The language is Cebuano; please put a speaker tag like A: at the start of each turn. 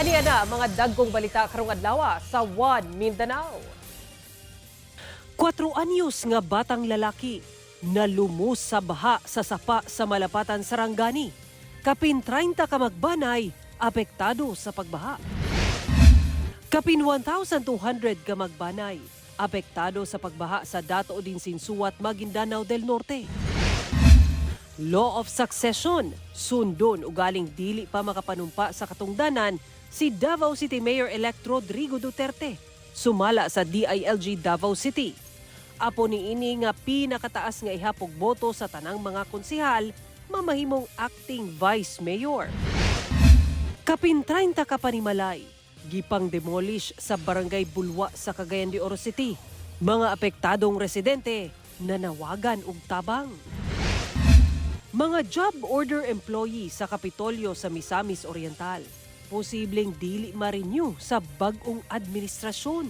A: Ania na mga dagkong balita karong adlaw sa One Mindanao.
B: 4 anyos nga batang lalaki nalumos sa baha sa sapa sa Malapatan, Sarangani. Kapin 30 ka magbanay apektado sa pagbaha. Kapin 1,200 ka magbanay apektado sa pagbaha sa Datu Odin Sinsuat, Maguindanao del Norte. Law of succession, sundon ugaling dili pa makapanumpa sa katungdanan si Davao City Mayor-elect Rodrigo Duterte. Sumala sa DILG Davao City. Apo ni ini nga pinakataas nga ihapog boto sa tanang mga konsehal, mamahimong acting vice mayor. Kapin 30 ka panimalay, gipang demolish sa Barangay Bulwa sa Cagayan de Oro City. Mga apektadong residente nanawagan og tabang. Mga job order employee sa Kapitolyo sa Misamis Oriental, posibleng dili ma-renew sa bag-ong administrasyon.